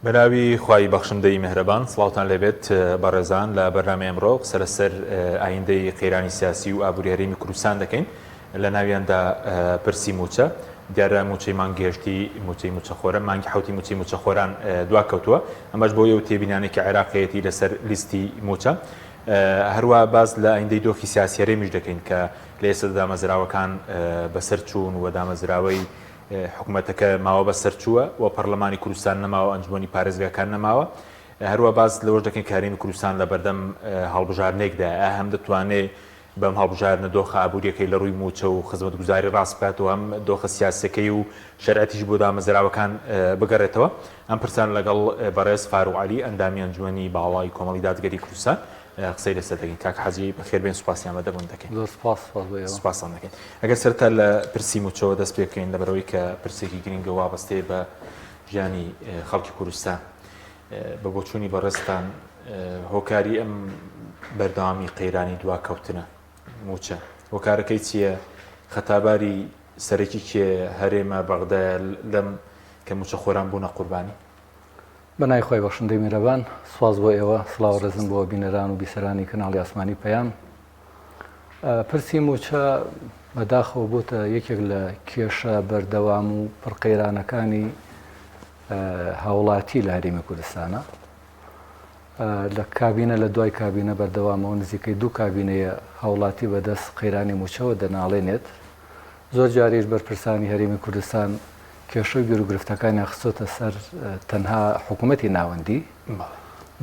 بەناوی خوای بەخشندەی میهرەبان سڵاوتان لێبێت بەڕێزان لە بەرنامەی ئەمڕۆ قسە لەسەر ئایندەی قەیرانی سیاسی و ئابووری هەرێمی کوردستان دەکەین لە ناویاندا پرسی مووچە دیارە مووچەی مانگی هەشتی مووچەی مووچەخۆرە مانگی حوتی مووچەی مووچەخۆران دواکەوتووە ئەمەش بۆ ئەو تێبینانێکی عێراقیەتی لەسەر لیستی مووچە هەروە باس لە ئایندەی دۆخی سیاسی هەرێمیش دەکەین کە لە ئێستا دامەزراوەکان بەسەر چوون و دامەزراوەی حکومەتەکە ماوە بەسەر چووە و پەرلەمانی کوردستان نەماوە، ئەنجومەنی پارێزگاکان نەماوە. هەروا باس لەوەش دەکەین کە هەرێمی کوردستان لە بەردەم هەڵبژاردنێکدایە، ئایا هەم دەتوانێ بەم هەڵبژاردنە دۆخە ئابوورییەکەی لە ڕووی مووچە و خزمەتگوزاری ڕاست بکات و هەم دۆخە سیاسییەکەی و شەرعیەتیش بۆ دامەزراوەکان بگەڕێتەوە؟ ئەم پرسانە لەگەڵ بەڕێز فاروق عەلی، ئەندامی ئەنجومەنی باڵای کۆمەڵی دادگەری کوردستان قسەی لەسەر دەکەین. کاک حاجی بەخێر بێن، سوپاسی ئامادەبوون دەکەین. زۆر سوپاس، سوپاس بۆ ئێوە. سوپاستان دەکەین. ئەگەر سەرەتا لە پرسی مووچەوە دەست پێ بکەین، لەبەرئەوەی کە پرسێکی گرنگە وابەستەیە بە ژیانی خەڵکی کوردستان، بە بۆچوونی بەڕێزتان هۆکاری ئەم بەردەوامی قەیرانی دواکەوتنە مووچە هۆکارەکەی چییە؟ خەتاباری سەرەکی کێ هەرێمە بەغدایە لەم کە مووچەخۆران بوونە قوربانی؟ بە ناوی خوای بەخشندەی میرەبان، سوپاس بۆ ئێوە، سڵاو و ڕێزم بۆ بینەران و بیسەرانی کەناڵی ئاسمانی پەیام. پرسی مووچە بەداخەوە بۆتە یەکێک لە کێشە بەردەوام و پڕقەیرانەکانی هاوڵاتی لە هەرێمی کوردستانە. لە کابینە لە دوای کابینە بەردەوامەوە نزیکەی دوو کابینەیە هاوڵاتی بەدەست قەیرانی مووچەوە دەناڵێنێت. زۆر جاریش بەرپرسانی هەرێمی کوردستان کێشە و گیروگرفتەکانیان خستۆتە سەر تەنها حکوومەتی ناوەندی،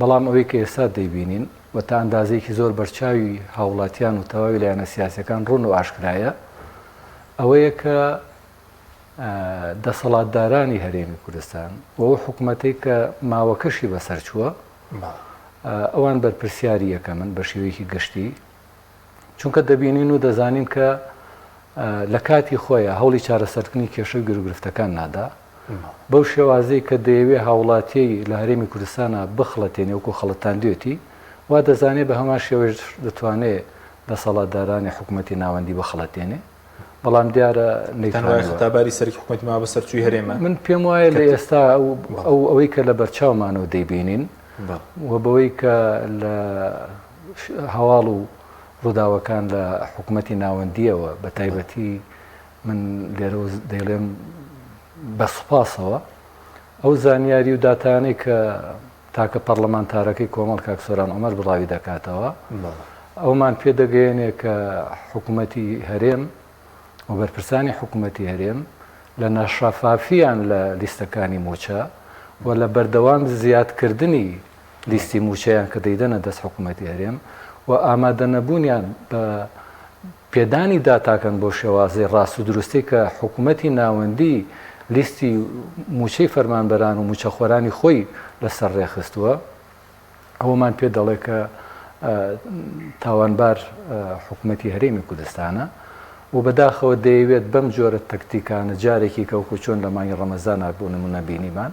بەڵام ئەوەی کە ئێستا دەیبینین و تا ئەندازەیەکی زۆر بەرچاوی هاوڵاتیان و تەواوی لایەنە سیاسیەکان ڕوون و ئاشکرایە ئەوەیە کە دەسەڵاتدارانی هەرێمی کوردستان و ئەو حکوومەتەی کە ماوەکەشی بەسەر چووە ئەوان بەرپرسیاری یەکەمن بە شێوەیەکی گشتی چونکە دەبینین و دەزانین کە لە کاتی خۆیە هەوڵی چارەسەرکردنی کێشە و گیروگرفتەکان نادا بەو شێوازەی کە دەیەوێ هاوڵاتیی لە هەرێمی کوردستانە بخڵەتێنێ وەکو خەڵەتاندوێتی وا دەزانێ بە هەمان شێوەش دەتوانێ دەسەڵاتدارانی حکوومەتی ناوەندی بخڵەتێنێ بەڵام دیارە نەیتوانیوە. خەتاباری سەرەکی حکوومەتی ماوە بەسەرچووی هەرێمە. من پێم وایە لە ئێستا ئەو ئەوەی کە لە بەرچاومانەوە دەیبینین و بەوەی کە لە هەواڵ و ڕووداوەکان لە حکوومەتی ناوەندییەوە بە تایبەتی من لێرەوە دەیڵێم بە سوپاسەوە ئەو زانیاری و داتانەی کە تاکە پەڕلەمانتارەکەی کۆمەڵ کاک سۆران عومەر بڵاوی دەکاتەوە ئەومان پێ دەگەیەنێ کە حکوومەتی هەرێم و بەرپرسانی حکوومەتی هەرێم لە ناشافافیان لە لیستەکانی مووچە و لە بەردەوام زیادکردنی لیستی مووچەیان کە دەیدەنە دەست حکوومەتی هەرێم و ئامادەنەبوونیان بە پێدانی داتاکان بەو شێوازەی ڕاست و دروستەی کە حکومەتی ناوەندی لیستی مووچەی فەرمانبەران و مووچەخۆرانی خۆی لەسەر ڕێکخستووە، ئەوەمان پێ دەڵێ کە تاوانبار حکومەتی هەرێمی کوردستانە و بەداخەوە دەیەوێت بەم جۆرە تەکتیکانە جارێکی کە وەکو چۆن لە مانگی ڕەمەزانا بۆ نمونە بینیمان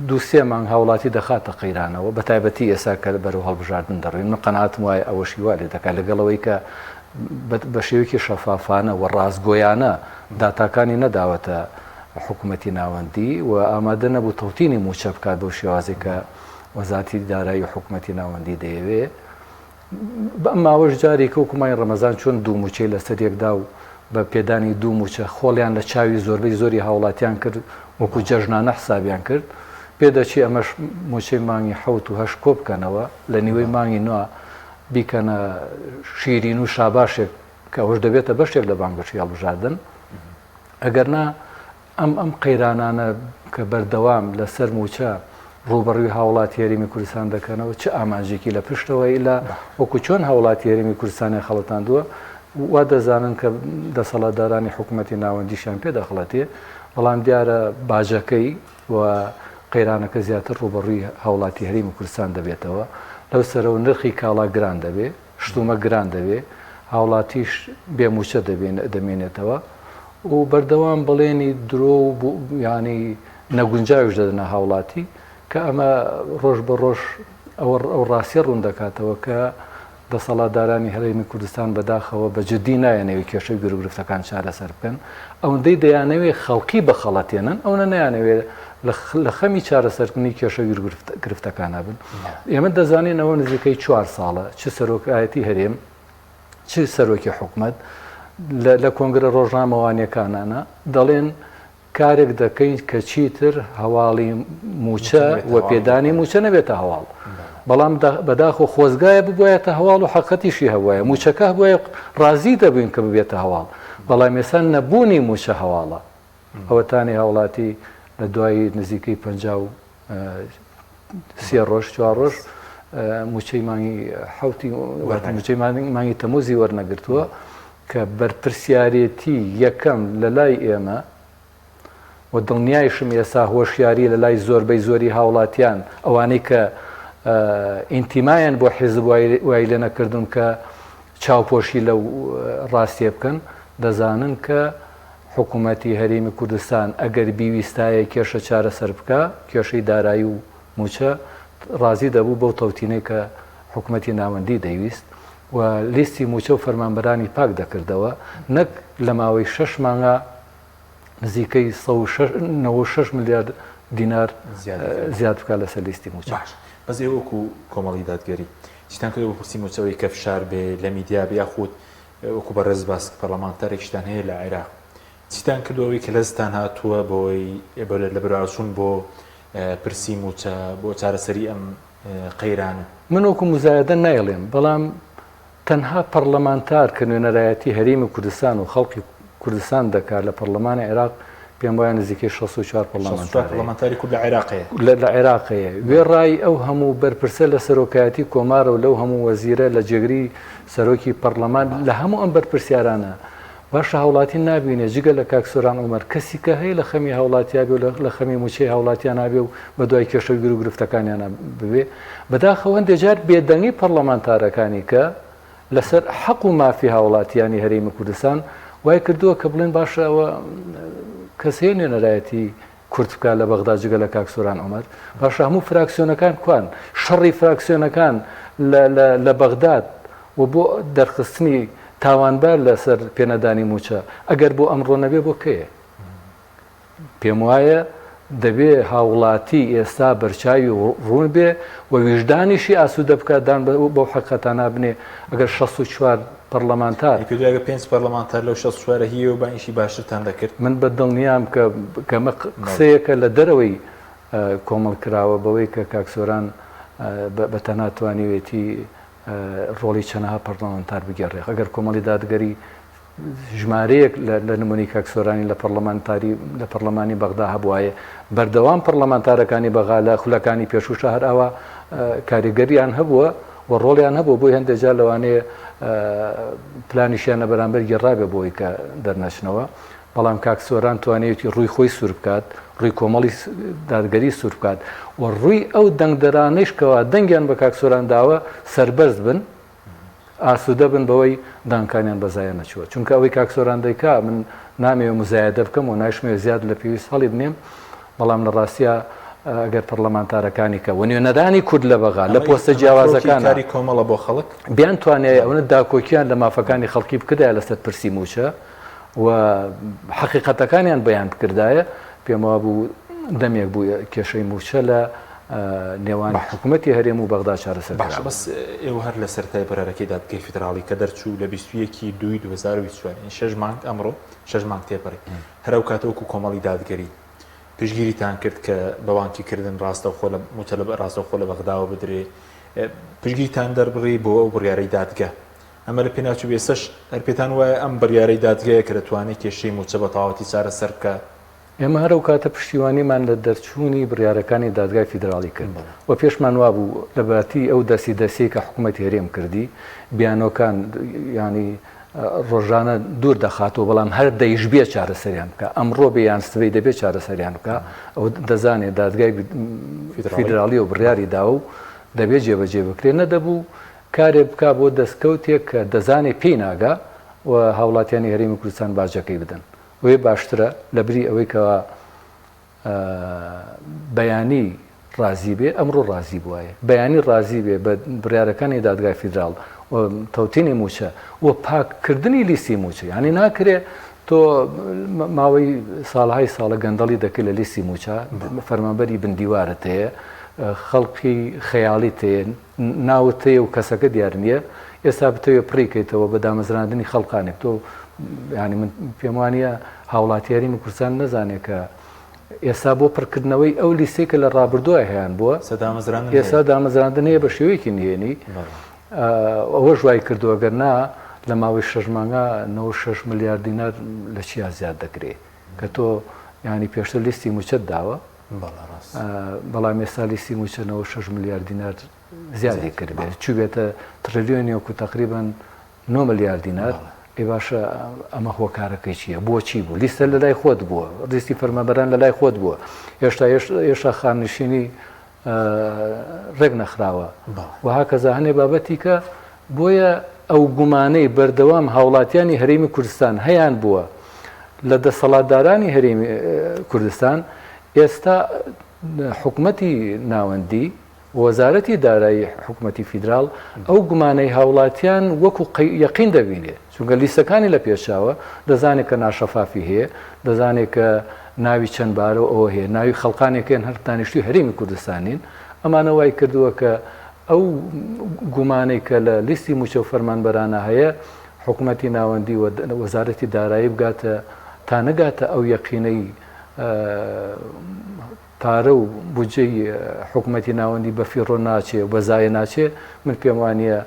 دوو سێ مانگ هاوڵاتی دەخاتە قەیرانەوە بە تایبەتی ئێستا کە بەرەو هەڵبژاردن دەڕوین من قەناعەتم وایە ئەوەشی وا لێ دەکات لەگەڵ ئەوەی کە بە شێوەیەکی شەفافانە و ڕاستگۆیانە داتاکانی نەداوەتە حکوومەتی ناوەندی و ئامادە نەبوو تەوتینی مووچە بکات بەو شێوازەی کە وەزارەتی دارایی و حکوومەتی ناوەندی دەیەوێ بەم ماوەش جارێک وەکو مانگی ڕەمەزان چۆن دوو مووچەی لەسەر یەک دا و بە پێدانی دوو مووچە خۆڵیان لە چاوی زۆربەی زۆری هاوڵاتیان کرد وەکو جەژنانە حسابیان کرد پێدەچی ئەمەش مووچەی مانگی حەوت و هەشت کۆ بکەنەوە لە نیوەی مانگی نۆ بیکەنە شیرین و شاباشێک کە ئەوەش دەبێتە بەشێک لە بانگەشەی هەڵبژاردن ئەگەرنا ئەم ئەم قەیرانانە کە بەردەوام لە سەر مووچە ڕووبەڕووی هاوڵاتی هەرێمی کوردستان دەکەنەوە چ ئامانجێکی لە پشتەوە ئیلا وەکو چۆن هاوڵاتی هەرێمی کوردستانیان خەڵەتاندووە وا دەزانن کە دەسەڵاتدارانی حکوومەتی ناوەندیشیان پێ دەخڵەتێ بەڵام دیارە باجەکەی و قەیرانەکە زیاتر ڕووبەڕووی هاوڵاتی هەرێمی کوردستان دەبێتەوە لەو سەرەوە نرخی کاڵا گران دەبێ. شتومەک گران دەبێ، هاوڵاتیش بێ مووچە دەمێنێتەوە و بەردەوام بەڵێنی درۆ و یانی نەگونجاویش دەدەنە هاوڵاتی کە ئەمە ڕۆژ بە ڕۆژ ئەوە ئەو ڕاستیە ڕوون دەکاتەوە کە دەسەڵاتدارانی هەرێمی کوردستان بەداخەوە بە جدی نایەنەوێ کێشە و گیروگرفتەکان چارەسەر بکەن ئەوەندەی دەیانەوێ خەڵکی بخەڵەتێنن ئەونە نایانەوێ. لە خەمی چارەسەرکردنی کێشە و گرفتەکانە بن. ئێمە دەزانین ئەوە نزیکەی چوار ساڵە چ سەرۆکایەتی هەرێم چ سەرۆکی حکومەت لە کۆنگرە ڕۆژنامەوانیەکانانە دەڵێن کارێک دەکەین کە چیتر هەواڵی مووچە و پێدانی مووچە نەبێتە هەواڵ. بەڵام بەداخۆ خۆزگایە ببوایەتە هەواڵ و حەقەتیشی هەبوایە مووچەکە هەبوایە ڕازی دەبووین کە ببێتە هەواڵ بەڵام ئێستا نەبوونی مووچە هەواڵە. ئەوەتانی هاوڵاتی لە دوای نزیکەی 53 ڕۆژ چوار ڕۆژ مووچەی مانگی حوتی مووچەی مانگی تەموزی وەرنەگرتووە کە بەرپرسیارێتی یەکەم لە لای ئێمە و دڵنیایشم ئێستا هۆشیاری لە لای زۆربەی زۆری هاوڵاتیان ئەوانەی کە ئینتیمایان بۆ حیزب وای لێ نەکردوون کە چاوپۆشی لەو ڕاستیە بکەن دەزانن کە حکومەتی هەرێمی کوردستان ئەگەر بیویستایە کێشە چارەسەر بکا، کێشەی دارایی و مووچە، ڕازی دەبوو بەو تەوتینەی کە حکومەتی ناوەندی دەیویست و لیستی مووچە و فەرمانبەرانی پاک دەکردەوە، نەک لە ماوەی شەش مانگا نزیکەی 196 ملیار دینار زیاد بکا لەسەر لیستی مووچە. باش بەس ئێوە وەکو کۆمەڵی دادگەری چیتان کردوە بۆ پرسی مووچە ئەوەی کە فشار بێ لە میدیا بێ یاخود وەکو بەڕێز باس پەڕلەمانتارێکیشتان هەیە لە عێراق چیتان کردوە ئەوەی کە لەزتان هاتووە بۆی لە بەراچوون بۆ پرسی مووچە بۆ چارەسەری ئەم قەیرانە؟ من وەکو موزایەدە نایڵێم بەڵام تەنها پەڕلەمانتار کە نوێنەرایەتی هەرێمی کوردستان و خەڵکی کوردستان دەکات لە پەڕلەمانی عێراق پێم وایە نزیکەی 64 پەڕلەمانتار هەیە. پەڕلەمانتاری کورد لە عێراق هەیە. لە عێراق هەیە. وێڕای ئەو هەموو بەرپرسە لە سەرۆکایەتی کۆمارە و لەو هەموو وەزیرە لە جێگری سەرۆکی پەڕلەمان لە هەموو ئەم بەرپرسیارانە باشە هاوڵاتی نابینێ جگە لە کاک سۆران عومەر کەسی کە هەیە لە خەمی هاوڵاتیا بێ و لە خەمی موچەی هاوڵاتیانا بێ و بە دوای کێشە و گیروگرفتەکانیانا ببێ بەداخەوە هەندێ جار بێدەنگی پەڕلەمانتارەکانی کە لەسەر حەق و مافی هاوڵاتیانی هەرێمی کوردستان وای کردووە کە بڵێن باشە ئەوە کەس هەیە نوێنەرایەتی کورد بکات لە بەغدا جگە لە کاک سۆران عومەر؟ باشە هەموو فراکسیۆنەکان کوان؟ شەڕی فراکسیۆنەکان لە بەغداد و بۆ دەرخستنی تاوانبار لەسەر پێنەدانی مووچە ئەگەر بۆ ئەمڕۆ نەبێ بۆ کەیە؟ پێم وایە دەبێ هاوڵاتی ئێستا بەرچاوی ڕوون بێ و ویژدانیشی ئاسوودە بکات دان بەو حەقیقەتانە بنێ ئەگەر 64 پەڕلەمانتار. ئەی پێت وایە گەر پێنج پەڕلەمانتار لەو 64 ە هی ئێوە با ئیشی باشترتان دەکرد؟ من بە دڵنیام کە کە ئەمە قسەیەکە لە دەرەوەی کۆمەڵ کراوە بەوەی کە کاک سۆران بە تەنها توانیوێتی ڕۆڵی چەنەها پەڕلەمانتار بگێڕێ ئەگەر کۆمەڵی دادگەری ژمارەیەک لە نمونەی کاک سۆرانی لە پەڕلەمانتاری لە پەڕلەمانی بەغدا هەبوایە بەردەوام پەڕلەمانتارەکانی بەغا لە خولەکانی پێشووشا هەر ئاوا کاریگەریان هەبووە و ڕۆڵیان هەبووە بۆی هەندێک جار لەوانەیە پلانیشیان لە بەرامبەر گێڕابێ بۆی کە دەرنەچنەوە بەڵام کاک سۆران توانیویەتی ڕووی خۆی سوور بکات ڕووی کۆمەڵی دادگەری سوور بکات و ڕووی ئەو دەنگدەرانەیش کەوا دەنگیان بە کاک سۆران داوە سەربەرز بن ئاسوودە بن بەوەی دانکانیان بە زایە نەچووە چونکە ئەوەی کاک سۆران دەیکا من نامەوێ موزایەدە بکەم و نایشمەوێ زیاد لە پێویست هەڵی بنێم بەڵام لە ڕاستیا ئەگەر پەرلەمانتارەکانی کە و نوێنەرانی کورد لە بەغا لە پۆستە جیاوازەکان کاری کۆمەڵە بۆ خەڵک بیان توانایە ئەوەنە داکۆکیان لە مافەکانی خەڵکی بکردایە لەسەر پرسی مووچە و حەقیقەتەکانیان بەیان بکردایە پێم وابوو دەمێک بوو کێشەی مووچە لە نێوان حکوومەتی هەرێم و بەغدا چارەسەر باشە بەس ئێوە هەر لە سەرەتای بڕیارەکەی دادگەی فیدراڵی کە دەرچوو لە 21 ی دووی 2024 یانی شەش مانگ ئەمڕۆ شەش مانگ تێپەڕی هەر ئەو کاتە وەکو کۆمەڵی دادگەری پشتگیریتان کرد کە بە بانکی کردن ڕاستەوخۆ لە مووچە لە ڕاستەوخۆ لە بەغداوە بدرێ پشتگیریتان دەربڕی بۆ ئەو بڕیارەی دادگە ئەمە لە پێناو چی بوو؟ ئێستاش هەر پێتان وایە ئەم بڕیارەی دادگەیە کە دەتوانێت کێشەی مووچە بە تەواوەتی چارەسەر بکات؟ ئێمە هەر ئەو کاتە پشتیوانیمان لە دەرچوونی بڕیارەکانی دادگای فیدراڵی کرد و پێشمان وابوو لە باتی ئەو دەستی دەستیەی کە حکوومەتی هەرێم کردی بیانۆکان یانی ڕۆژانە دوور دەخاتەوە بەڵام هەر دەیشبێ چارەسەریان بکە ئەمڕۆ بێ یان سبەی دەبێت چارەسەریان بکە ئەو دەزانێ دادگای فیدراڵی و بڕیاری داوە و دەبێت جێبەجێ بکرێت نەدەبوو کارێک بکا بۆ دەستکەوتێک کە دەزانێ پێی ناگا و هاوڵاتیانی هەرێمی کوردستان باجەکەی بدەن. بۆیە باشترە لەبری ئەوەی کەوا بەیانی ڕازی بێ ئەمڕۆ ڕازی بوایە. بەیانی ڕازی بێ بە بڕیارەکانی دادگای فیدراڵ و تەوتینی مووچە و پاککردنی لیستی مووچە. یانی ناکرێ. تۆ ماوەی ساڵهای ساڵە گەندەڵی دەکەی لە لیستی مووچە، فەرمانبەری بن دیوارت هەیە، خەڵکی خەیاڵیت هەیە، ناوت هەیە و کەسەکە دیار نییە، ئێستا بتەوێ پڕی کەیتەوە بە دامەزراندنی خەڵکانێک تۆ یانی من پێم وانییە هاوڵاتی هەرێمی کوردستان نەزانێ کە ئێستا بۆ پڕکردنەوەی ئەو لیستەی کە لە ڕابردووە هەیان بووە ئێستا دامەزراندن هەیە بە شێوەیەکی نهێنی. ئەوەش وای کردووە گەر نا لە ماوەی شەش مانگا 96 ملیار دینار لە چیا زیاد دەکرێ کە تۆ یانی پێشتر لیستی مووچەت داوە بەڵام ئێستا لیستی مووچە 96 ملیار دینار زیادی کردبێت چووبێتە تڕلیۆنێک و تقریبا 9 ملیار دینار ئەی باشە ئەمە هۆکارەکەی چییە بۆچی بوو لیستە لە لای خۆت بووە لیستی فەرمانبەران لە لای خۆت بووە هێشتا هێشتا خاننشینی ڕێک نەخراوە و هاکەزا هەنێ بابەتی کە بۆیە ئەو گومانەی بەردەوام هاوڵاتیانی هەرێمی کوردستان هەیان بووە لە دەسەڵاتدارانی هەرێمی کوردستان ئێستا حکومەتی ناوەندی وەزارەتی دارایی حکومەتی فیدراڵ ئەو گومانەی هاوڵاتیان وەکو یەقین دەبینێ چونکە لیستەکانی لە پێشچاوە، دەزانێت کە ناشەفافی هەیە، دەزانێت کە ناوی چەند بارە و ئەوە هەیە، ناوی خەڵکانێک هەن هەر دانیشتووی هەرێمی کوردستان نین، ئەمانە وای کردووە کە ئەو گومانەی کە لە لیستی مووچە و فەرمانبەرانە هەیە، حکومەتی ناوەندی و وەزارەتی دارایی بگاتە تا نەگاتە ئەو یەقینەی پارە و بودجەی حکومەتی ناوەندی بە فیڕۆ ناچێ و بە زایە ناچێ، من پێم وانییە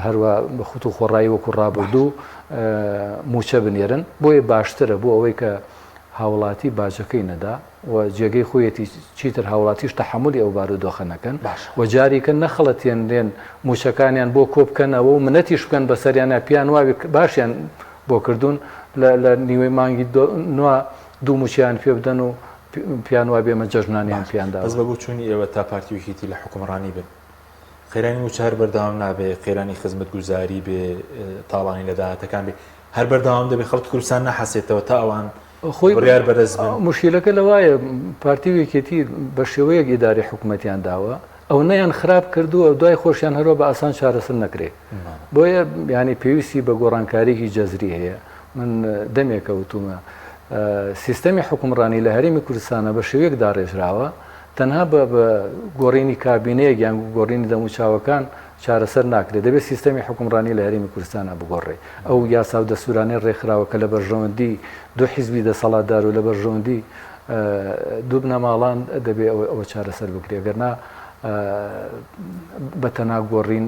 هەروا بە خوت و خۆڕایی وەکو ڕابردوو مووچە بنێرن، بۆیە باشترە بۆ ئەوەی کە هاوڵاتی باجەکەی نەدا و جێگەی خۆیەتی چیتر هاوڵاتیش تەحەمولی ئەو بارودۆخە نەکەن و جاریکە نەخەڵەتێنرێن مووچەکانیان بۆ کۆبکەنەوە و منەتیش بکەن بەسەریانا پێیان وابێ باشیان بۆ کردوون لە نیوەی مانگی نوا دوو مووچەیان پێ بدەن و پیان وابێ ئێمە جەژنانیان پیان داوە. بەس بە بۆچوونی ئێوە تا پارتی و یەکێتی لە حوکمڕانی بن قەیرانی مووچە هەر بەردەوام نابێ، قەیرانی خزمەتگوزاری بێ، تاڵانی لە داهاتەکان بێ، هەر بەردەوام دەبێ، خەڵکی کوردستان ناحەسێتەوە تا ئەوان خۆی بڕیار بەدەست بن. موشکیلەکە لەوایە پارتی و یەکێتی بە شێوەیەک ئیدارەی حکومەتیان داوە ئەونەیان خراپ کردووە دوای خۆشیان هەروا بە ئاسان چارەسەر نەکرێ بۆیە یانی پێویستی بە گۆڕانکاریی جەزری هەیە من دەمێکە وتومە سیستەمی حوکمڕانی لە هەرێمی کوردستانە بە شێوەیەک داڕێژراوە تەنها بە گۆڕینی کابینەیەک یان گۆڕینی دەموچاوەکان چارەسەر ناکرێت دەبێت سیستەمی حوکمڕانی لە هەرێمی کوردستانە بگۆڕێ ئەو یاسا و دەستورانەی ڕێکخراوە کە لە بەرژەوەندی دوو حیزبی دەسەڵاتدار و لە بەرژەوەندی دوو بنەماڵان دەبێ ئەوە چارەسەر بکرێت گەرنا بە تەنها گۆڕین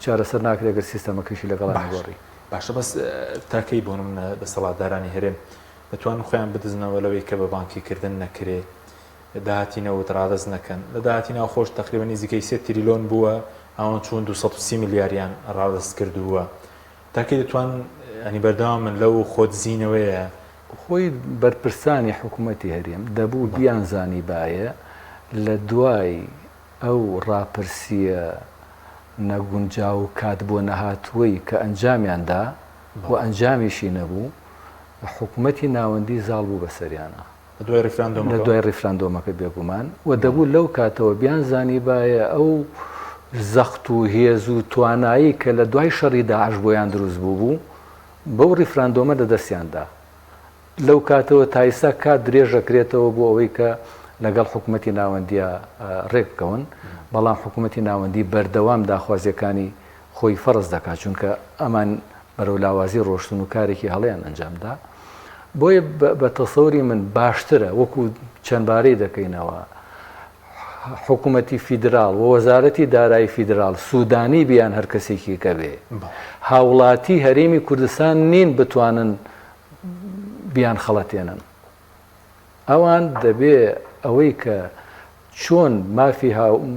چارەسەر ناکرێت گەر سیستەمەکەشی لەگەڵا نەگۆڕی. باشە بەس تا کەی بۆ نمونە دەسەڵاتدارانی هەرێم دەتوانن خۆیان بدزنەوە لەوەی کە بە بانکی کردن نەکرێ داهاتی نەوت ڕادەست نەکەن لە داهاتی ناوخۆش تقریبا نزیکەی سێ تریلۆن بووە ئەوان چوون 230 ملیاریان ڕادەست کردووە تا کەی دەتوان ینی بەردەوام من لەو خۆدزینەوەیە خۆی بەرپرسانی حکوومەتی هەرێم دەبوو بیانزانیبایە لە دوای ئەو ڕاپرسییە نەگونجاو و کات بۆ نەهاتووەی کە ئەنجامیان دا و ئەنجامیشی نەبوو، حکومەتی ناوەندی زاڵ بوو بەسەریانا. لە دوای ڕیفراندۆمەکەوە؟ لە دوای ڕیفراندۆمەکە بێگومان و دەبوو لەو کاتەوە بیانزانیبایە ئەو زەخت و هێز و توانایی کە لە دوای شەڕی داعش بۆیان دروست بووبوو، بەو ڕیفراندۆمە لە دەستیان دا. لەو کاتەوە تا ئیستا کات درێژ ئەکرێتەوە بۆ ئەوەی کە لەگەڵ حکومەتی ناوەندیا ڕێک بکەون، بەڵام حکومەتی ناوەندی بەردەوام داخوازیەکانی خۆی فەرز دەکات، چونکە ئەمان بەرەو لاوازی ڕۆشتن و کارێکی هەڵەیان ئەنجام دا. بۆیە بە تەسەوری من باشترە وەکو چەند بارەی دەکەینەوە حکومەتی فیدراڵ و وەزارەتی دارایی فیدراڵ سودانی بێ یان هەر کەسێکی کە بێ هاوڵاتی هەرێمی کوردستان نین بتوانن بیانخەڵەتێنن. ئەوان دەبێ ئەوەی کە چۆن مافی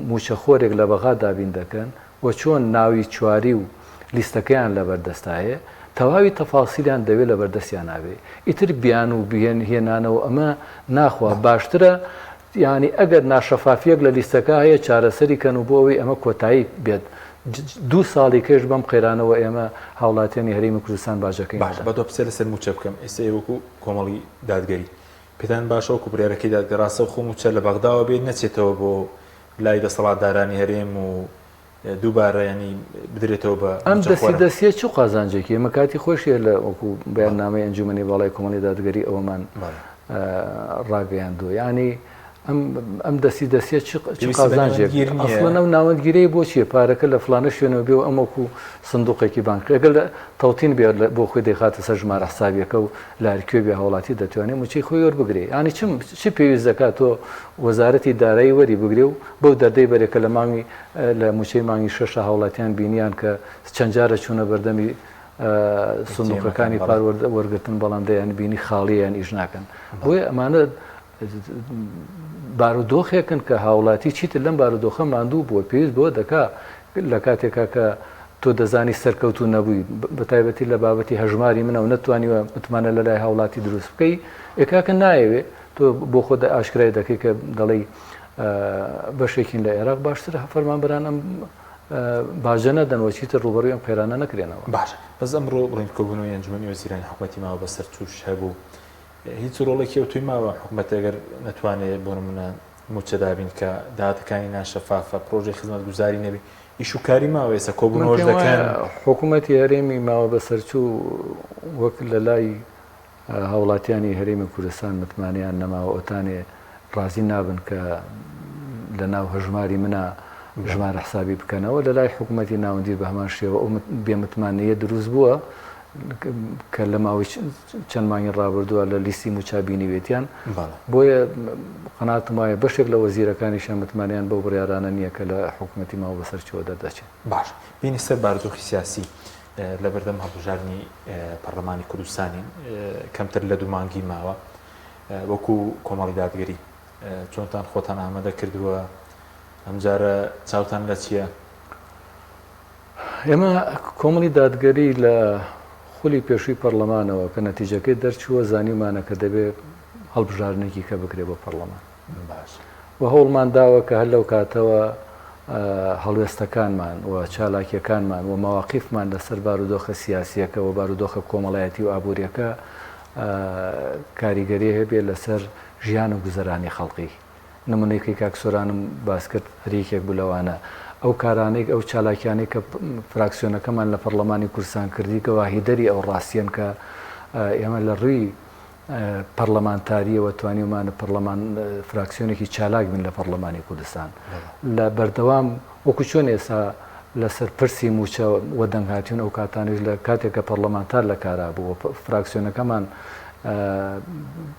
مووچەخۆرێک لە بەغا دابین دەکەن و چۆن ناوی چواری و لیستەکەیان لەبەردەستایە، تەواوی تەفاسیلیان دەبێ لەبەردەستیانا بێ. ئیتر بیانوو هێنانەوە ئەمە ناخوا. باشترە یانی ئەگەر ناشەفافیەک لە لیستەکە هەیە چارەسەری کەن و بۆ ئەوەی ئەمە کۆتایی بێت دوو ساڵی کەش بەم قەیرانەوە ئێمە هاوڵاتیانی هەرێمی کوردستان باجەکەی باشە با دو پرسیار لەسەر مووچە بکەم ئێستا ئێوە وەکو کۆمەڵی دادگەری پێتان باشە وەکو بڕیارەکەی دادگە ڕاستەوخۆ مووچە لە بەغداوە بێت نەچێتەوە بۆ لای دەسەڵاتدارانی هەرێم و. دووبارە ینی بدرێتەوە بە ئەم دەستی دەستیە چ قازانجێکی ئێمە کاتی خۆشیە لە وەکو بەیاننامەی ئەنجومەنی باڵای کۆمەڵی دادگەری ئەوەمان ڕاگەیاندووە یعنی ئەم دەستی دەستیە چ قازانجێک ئەسڵەن ئەو ناوەندگیرەی بۆ چیە پارەکە لە فلانە شوێنەوە بێ و ئەم وەکو سندوقێکی بانقی ئەگەر لە تەوتین بێ بۆ خۆی دەیخاتە سەر ژمارە حسابیەکە و لە هەرکوێ بێ هاوڵاتی دەتوانێت موچەی خۆی وەربگرێ یانی چ چ پێویست دەکات تۆ وەزارەتی دارایی وەری بگرێ و بەو دەردەی بەرێ کە لە مانگی لە موچەی مانگی شەشە هاوڵاتیان بینیان کە چەند جارە چوونە بەردەمی سندوقەکانی پار وەرگتن بەڵام دەیان بینی خاڵیان ئیش ناکەن بۆیە ئەمانە بارودۆخێکن کە هاوڵاتی چیتر لەم بارودۆخە ماندوو بووە، پێویست بەوە دەکا لە کاتێکا کە تۆ دەزانی سەرکەوتوو نەبووی، بە تایبەتی لە بابەتی هەژماری منەوە نەتتوانیوە متمانە لە لای هاوڵاتی دروست بکەی، ئێ کاکە نایەوێ، تۆ بۆ خۆت ئاشکرای دەکەی کە دەڵێی بەشێکین لە عێراق، باشترە فەرمانبەران ئەم باجە نەدەن و چیتر ڕووبەڕووی ئەم قەیرانە نەکرێنەوە. باشە بەس ئەمڕۆ بڵێین کۆبوونەوەی ئەنجومەنی وەزیرانی حکومەتی ماوە بەسەرچووش هەبوو، هیچ ڕۆڵێکی ئەوتۆی ماوە حکومەت ئەگەر نەتوانێ بۆ نمونە موچە دابین کە داهاتەکانی ناشەفافە پرۆژەی خزمەتگوزاری نەبی ئیش و کاری ماوە ئێستا من کۆبوونەوەش پێم وایە دەکەن. حکومەتی هەرێمی ماوە بەسەرچوو وەک لە لای هاوڵاتیانی هەرێمی کوردستان متمانەیان نەماوە ئۆتانێ ڕازی نابن کە لە ناو هەژماری منا ژمارە حسابی بکەنەوە لە لای حکومەتی ناوەندیش بە هەمان شێوە ئەو بێ متمانەیە دروست بووە کە لە ماوەی چەند مانگی ڕابردووە لە لیستی مووچە بینیوێتیان، بۆیە قەناعەتم وایە بەشێک لە وەزیرەکانیشیان متمانەیان بەو بڕیارانە نییە کە لە حکومەتی ماوە بەسەرچووە دەردەچێت. باش بێینە سەر بارودۆخی سیاسی لەبەردەم هەڵبژاردنی پەرلەمانی کوردستانین کەمتر لە دوو مانگی ماوە وەکو کۆمەڵی دادگەری چۆنتان خۆتان ئامادە کردووە ئەمجارە چاوتان لە چییە؟ ئێمە کۆمەڵی دادگەری لە خولی پێشووی پەڕلەمانەوە کە نەتیجەکەی دەرچووە زانیومانە کە دەبێ هەڵبژاردنێکی کە بکرێ بۆ پەڕلەمان و هەوڵمان داوە کە هەر لەو کاتەوە هەڵوێستەکانمان و چالاکیەکانمان و مەواقیفمان لەسەر بارودۆخە سیاسیەکە و بارودۆخە کۆمەڵایەتی و ئابووریەکە کاریگەری هەبێ لەسەر ژیان و گوزەرانی خەڵقی. نمونەیەکەی کاک سۆرانم باس کرد هەر یەکێک بوو لەوانە. ئەو کارانەی ئەو چالاکیانەی کە فراکسیۆنەکەمان لە پەڕلەمانی کوردستان کردی گەواهیدەری ئەو ڕاستیەن کە ئێمە لە ڕووی پەڕلەمانتاریەوە توانیومانە پەڕلەمان فراکسیۆنێکی چالاک بین لە پەڕلەمانی کوردستان. لە بەردەوام وەکو چۆن ئێستا لەسەر پرسی مووچە وەدەنگ هاتوون ئەو کاتانەش لە کاتێک کە پەڕلەمانتار لە کارا بوو و فراکسیۆنەکەمان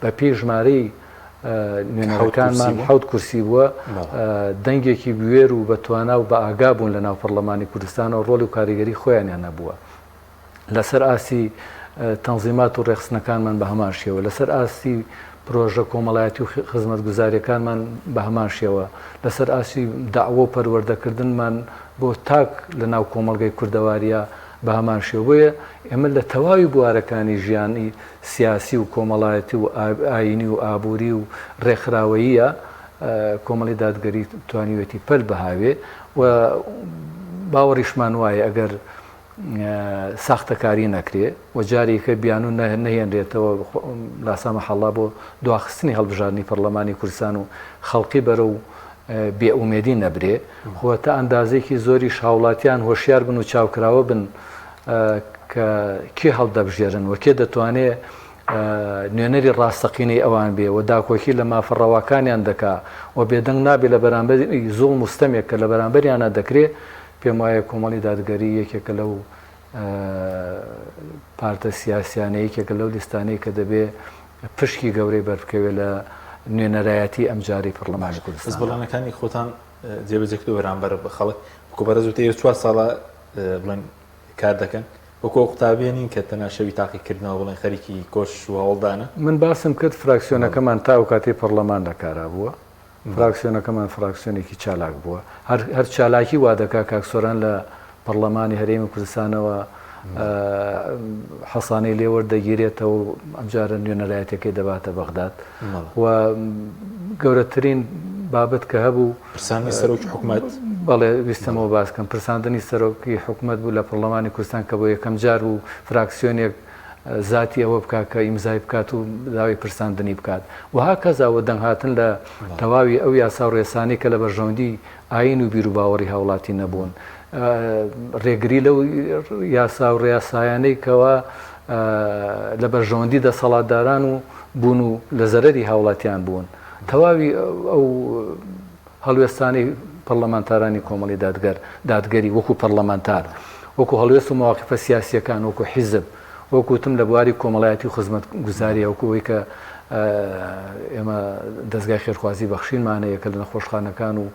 بە پێی ژمارەی نوێنەرەکانمان حەوت کورسی بووە، دەنگێکی بوێر و بەتوانا و بەئاگا بوون لەناو پەڕلەمانی کوردستانەوە ڕۆڵی و کاریگەری خۆیانیان هەبووە. لەسەر ئاستی تەنزیمات و ڕێکخستنەکانمان بە هەمان شێوە، لەسەر ئاستی پرۆژە کۆمەڵایەتی و خزمەتگوزارییەکانمان بە هەمان شێوە، لەسەر ئاستی دەعوە و پەروەردەکردنمان بۆ تاک لەناو کۆمەڵگەی کوردەوارییە بە هەمان شێوە. بۆیە ئێمە لە تەواوی بوارەکانی ژیانی سیاسی و کۆمەڵایەتی و ئایینی و ئابووری و ڕێکخراوەییە، کۆمەڵی دادگەری توانیویەتی پەل بهاوێ و باوەڕیشمان وایە ئەگەر ساختەکاری نەکرێ و جارێکە بیانوو نەهێنرێتەوە لاسامەحەڵا بۆ دواخستنی هەڵبژاردنی پەرلەمانی کوردستان و خەڵکی بەرەو بێ ئومێدی نەبرێ و تا ئەندازەیەکی زۆریش هاوڵاتیان هۆشیار بن و چاوکراوە بن کە کێ هەڵدەبژێرن و کێ دەتوانێ نوێنەری ڕاستەقینەی ئەوان بێ و داکۆکی لە مافە ڕەواکانیان دەکا و بێدەنگ نابێ لە بەرامبەری زوڵم و ستەمێک کە لە بەرامبەریانە دەکرێ، پێم وایە کۆمەڵی دادگەری یەکێکە لەو پارتە سیاسیانە، یەکێکە لەو لیستانەی کە دەبێ پشکی گەورەی بەربکەوێ لە نوێنەرایەتی ئەمجارەی پەڕلەمانی بەس کوردستاندا. بەڵێنەکانی خۆتان جێبەجێ کردووە بەرامبەر بە خەڵک؟ وەکو بەڕێز وتی ئێوە چوار ساڵە بڵێن کار دەکەن وەکو ئەو قوتابیە نین کە تەنها شەوی تاقیکردنەوە بڵێن خەریکی کۆشش و هەوڵدانە. من باسم کرد فراکسیۆنەکەمان تا ئەو کاتەی پەڕلەمان لە کارا بووە فراکسیۆنەکەمان فراکسیۆنێکی چالاک بووە هەر هەر چالاکی وا دەکا کاک سۆران لە پەڕلەمانی هەرێمی کوردستانەوە حەسانەی لێ وەردەگیرێتەوە و ئەمجارە نوێنەرایەتەکەی دەباتە بەغداد و گەورەترین بابەت کە هەبوو پرساندنی سەرۆکی حکومەت؟ بەڵێ ویستم ئەوە باس کەم. پرساندنی سەرۆکی حکومەت بوو لە پەڕلەمانی کوردستان کە بۆ یەکەم جار بوو فراکسیۆنێک. زاتی ئەوە بکات کە ئیمزای بکات و داوای پرساندنی بکات و هاکەزا وەدەنگ هاتن لە تەواوی ئەو یاسا و ڕێسانەی کە لە بەرژەوەندی ئایین و بیروباوەڕی هاوڵاتی نەبوون ڕێگری لەو یاسا و ڕێسایانەی کەوا لە بەرژەوەندی دەسەڵاتداران و بوون و لە زەرەری هاوڵاتیان بوون تەواوی ئەو هەڵوێستانەی پەڕلەمانتارانی کۆمەڵی دادگەر دادگەری وەکو پەڕلەمانتار، وەکو هەڵوێست و مەواقیفە سیاسییەکان وەکو حیزب، وەکو وتم لە بواری کۆمەڵایەتی و خزمەتگوزارییە وەکو ئەوەی کە ئێمە دەزگای خێرخوازی بەخشینمان هەیە کە لە نەخۆشخانەکان و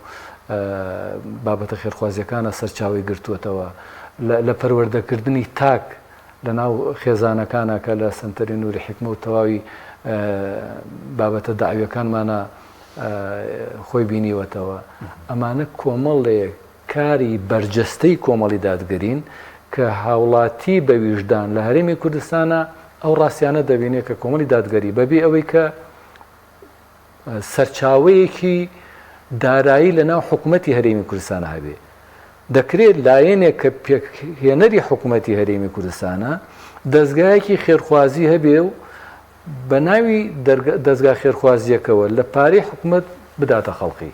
بابەتە خێرخوازییەکانە سەرچاوەی گرتووەتەوە لە پەروەردەکردنی تاک لە ناو خێزانەکانە کە لە سەنتەری نوری حیکمە و تەواوی بابەتە دەعویەکانمانە خۆی بینیوەتەوە. ئەمانە کۆمەڵێک کاری بەرجەستەی کۆمەڵی دادگەرین کە هاوڵاتی بە ویژدان لە هەرێمی کوردستانا ئەو ڕاستیانە دەبینێت کە کۆمەڵی دادگەری بەبێ ئەوەی کە سەرچاوەیەکی دارایی لە ناو حکوومەتی هەرێمی کوردستان هەبێ دەکرێت لایەنێک کە پێکهێنەری حکوومەتی هەرێمی کوردستانە دەزگایەکی خێرخوازی هەبێ و بە ناوی دەزگا خێرخوازییەکەوە لە پارەی حکومەت بداتە خەڵقی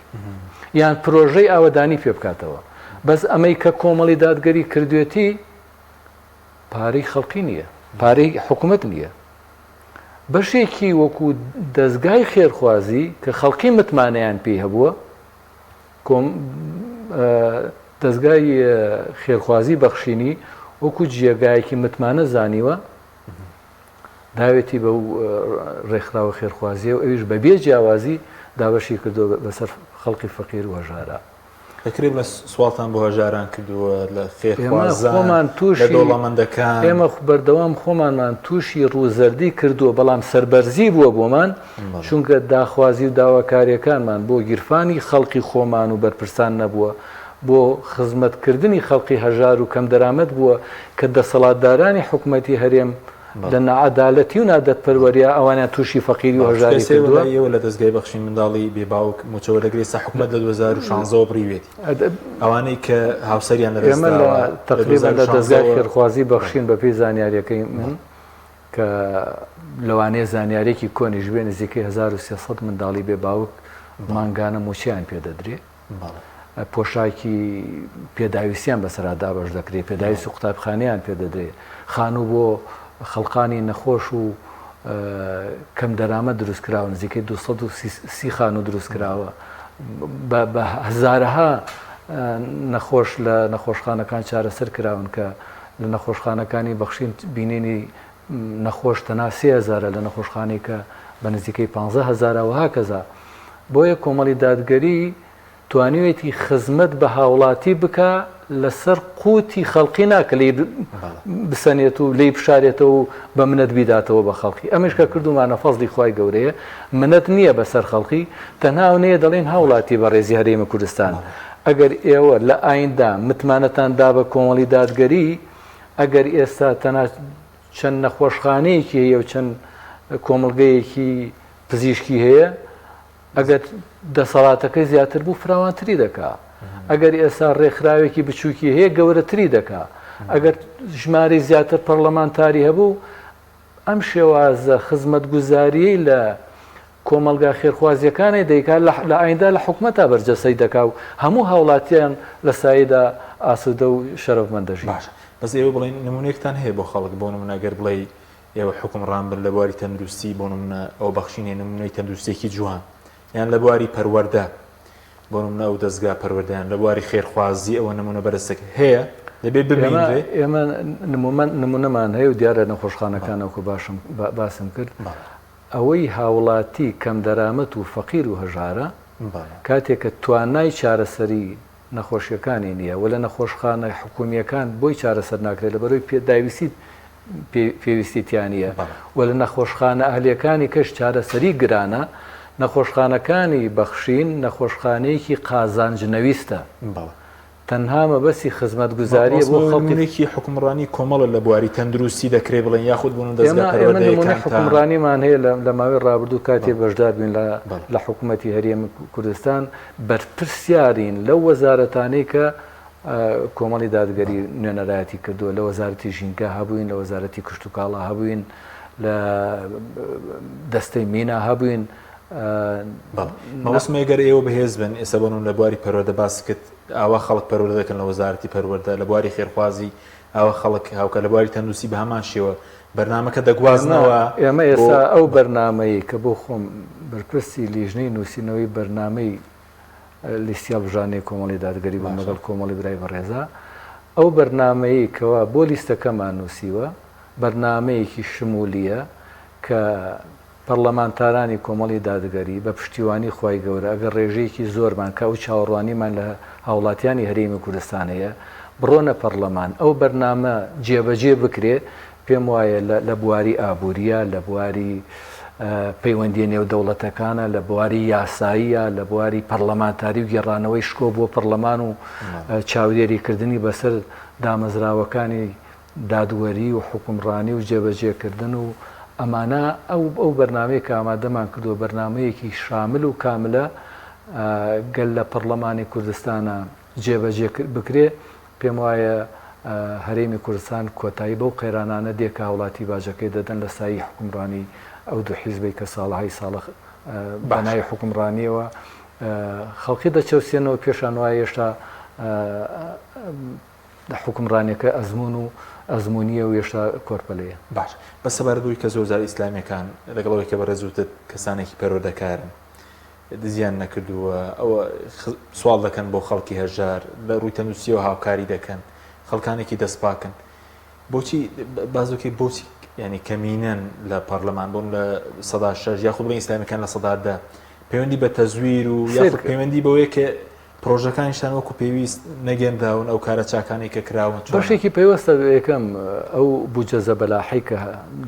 یان پرۆژەی ئاوەدانی پێ بکاتەوە بەس ئەمەی کە کۆمەڵی دادگەری کردوێتی پارەی خەڵقی نییە پارەی حکومەت نییە بەشێکی وەکو دەزگای خێرخوازی کە خەڵقی متمانەیان پێی هەبووە کۆم دەزگای خێرخوازی بەخشینی وەکو جێگایەکی متمانە زانیوە داوێتی بەو ڕێکخراوە خێرخوازییە و ئەویش بە بێ جیاوازی دابەشی کردووە بەسەر خەڵکی فەقیر و هەژارا. دەکرێت بڵێن سواڵتان بۆ هەژاران کردووە لە خێرخوازان، لە دەوڵەمەندەکان؟ ئێمە بەردەوام خۆمانمان تووشی ڕووزەردی کردووە، بەڵام سەربەرزی بووە بۆمان، چونکە داخوازی و داواکارییەکانمان بۆ گیرفانی خەڵکی خۆمان و بەرپرسان نەبووە، بۆ خزمەتکردنی خەڵکی هەژار و کەمدەرامەت بووە کە دەسەڵاتدارانی حکومەتی هەرێم لە ناعەدالەتی و نادەدپەروەرییا ئەوانیان تووشی فەقیری و هەژاری کردووە. ئێوە لە دەزگای بەخشین منداڵی بێ باوک مووچە وەردەگرێت، ئێستا حکومەت لە 2016 وە بڕیوێتی ئەوانەی کە هاوسەریان لەدەست ئێمە لە تەقریبەن لە دەزگای خێرخوازی بەخشین بەپێی زانیارییەکەی من کە لەوانەیە زانیارییەکی کۆنیش بێ نزیکەی 1300 منداڵی بێ باوک مانگانە مووچەیان پێ دەدرێ. پۆشاکی پێداویستیان بەسەرا دابەش دەکرێت، پێداویستی قوتابخانەیان پێ دەدرێت، خانوو بۆ خەڵقانی نەخۆش و کەم دەرامەت دروست کراوە، نزیکەی 230 خانوو دروست کراوە، بە هەزارەها نەخۆش لە نەخۆشخانەکان چارەسەر کراون کە لە نەخۆشخانەکانی بەخشین بینینی نەخۆش تەنها سێ هەزارە لە نەخۆشخانەی کە بە نزیکەی پانزە هەزارە وهکذا بۆیە کۆمەڵی دادگەری توانیوێتی خزمەت بە هاوڵاتی بکا لەسەر قوتی خەڵقی نا کە لێی بسەنێت و لێی بشارێتەوە و بە منەت بیداتەوە بە خەڵقی ئەمەش کە کردومانە فەزڵی خوای گەورەیە منەت نییە بەسەر خەڵقی تەنها ئەونەیە دەڵێین هاوڵاتی بەڕێزی هەرێمی کوردستان ئەگەر ئێوە لە ئایندە متمانەتان دا بە کۆمەڵی دادگەری ئەگەر ئێستا تەنها چەند نەخۆشخانەیەکی هەیە و چەند کۆمەڵگەیەکی پزیشکی هەیە ئەگەر دەسەڵاتەکەی زیاتر بوو فراوانتری دەکا ئەگەر ئێستا ڕێکخراوێکی بچووکی هەیە گەورەتری دەکا ئەگەر ژمارەی زیاتر پەرلەمانتاری هەبوو ئەم شێوازە خزمەتگوزاریەی لە کۆمەڵگا خێرخوازیەکانەی دەیکا لە ئایندا لە حکومەتا بەرجەستەی دەکا و هەموو هاوڵاتیان لە سایەیدا ئاسودە و شەرەفمەند دەژین. باشە بەس ئێوە بڵێن نمونەیەکتان هەیە بۆ خەڵک بۆ نمونە گەر بڵێی ئێوە حوکمڕان بن لە بواری تەندروستی بۆ نمونە ئەوە بەخشینێ نمونەی تەندروستیەکی جوان یان لە بواری پەروەردە بۆ نمونە ئەو دەزگا پەروەردەیان لە بواری خێرخوازی ئەوە نمونە بەرزتەکە هەیە دەبێ ببینرێ؟ ئێمە نمونەمان هەیە و دیارە نەخۆشخانەکان وەکو باشم باسم کرد ئەوەی هاوڵاتی کەمدەرامەت و فەقیر و هەژارە، کاتێک کە توانای چارەسەری نەخۆشیەکانی نیە و لە نەخۆشخانە حکومییەکان بۆی چارەسەر ناکرێت لەبەرئەوەی پێداویستی پێویستی تیا نیە و لە نەخۆشخانە ئەهلیەکانی کەش چارەسەری گرانە، نەخۆشخانەکانی بەخشین نەخۆشخانەیەکی قازانج نەویستە. تەنها مەبەستی خزمەتگوزاریە بۆ خەڵکی. نمونەیەکی حوکمڕانی کۆمەڵە لە بواری تەندروستی دەکرێ بڵێن یاخود بوون دەزگا ئێمە ئێمە نمونەی حوکمڕانیمان هەیە لە ماوەی ڕابردوو کاتێ بەشدار بووین لە لە حکومەتی هەرێمی کوردستان بەرپرسیارین لەو وەزارەتانەی کە کۆمەڵی دادگەری نوێنەرایەتی کردووە، لە وەزارەتی ژینگە هەبووین، لە وەزارەتی کشتوکاڵا هەبووین، لە دەستەی مینا هەبووین. بەڵێ مەبەستم ئەگەر ئێوە بەهێز بن ئێستا بۆ نموونە لە بواری پەروەردە باست کرد ئاوا خەڵک پەروەردە دەکەن لە وەزارەتی پەروەردە لە بواری خێرخوازی ئاوا خەڵک هاوکار لە بواری تەندروستی بە هەمان شێوە بەرنامەکە دەگوازنەوە ئێمە ئێستا ئەو بەرنامەی کە بۆ خۆم بەرپرسی لیژنەی نووسینەوەی بەرنامەی لیستی هەڵبژاردنی کۆمەڵی دادگەری بووم لەگەڵ کۆمەڵی برای بەڕێزا ئەو بەرنامەیەی کەوا بۆ لیستەکەمان نووسیوە بەرنامەیەکی شمولیە کە پەڕلەمانتارانی کۆمەڵی دادگەری بە پشتیوانی خوای گەورە ئەگەر ڕێژەیەکی زۆرمان کە ئەو چاوەڕوانیمان لە هاوڵاتیانی هەرێمی کوردستان هەیە بڕۆنە پەڕلەمان ئەو بەرنامە جێبەجێ بکرێ پێم وایە لە بواری ئابووریە لە بواری پەیوەندیە نێودەوڵەتەکانە لە بواری یاساییە لە بواری پەڕلەمانتاری و گێڕانەوەی شکۆ بۆ پەڕلەمان و چاودێریکردنی بەسەر دامەزراوەکانی دادوەری و حوکمڕانی و جێبەجێکردن و ئەمانە ئەو ئەو بەرنامەیە کە ئامادەمان کردووە بەرنامەیەکی شامل و کاملە گەل لە پەڕلەمانی کوردستانە جێبەجێ بکرێ پێم وایە هەرێمی کوردستان کۆتایی بەو قەیرانانە دێ کە هاوڵاتی باجەکەی دەدەن لە سایەی حوکمڕانی ئەو دوو حیزبەی کە ساڵەهای ساڵە بە ناوی حوکمڕانیەوە خەڵکی دەچەوسێنەوە پێشان وایە هێشتا حوکمڕانیەکە ئەزموون و ئەزموونیە و هێشتا کۆرپەلەیە. باش بەس سەبارەت بەوەی کە زۆرجار ئیسلامیەکان لەگەڵ ئەوەی کە بەڕێز وتت کەسانێکی پەروەردەکارن دزیان نەکردووە ئەوە سواڵ دەکەن بۆ خەڵکی هەژار لە ڕووی تەندروستیەوە هاوکاری دەکەن خەڵکانێکی دەستپاکن بۆچی بازوکەی بۆچی ینی کەمینەن لە پەرلەمان بۆن لە 6 یاخود بڵێن ئیسلامیەکان لە 10 پەیوەندی بە تەزویر و یاخود پەیوەندی بەوەیە کە پرۆژەکانیشتان وەکو پێویست نەگەنراون ئەو کارە چاکانەی کە کراون چۆنە؟ بەشێکی پەیوەستە بە یەکەم ئەو بودجە زەبەلاحەی کە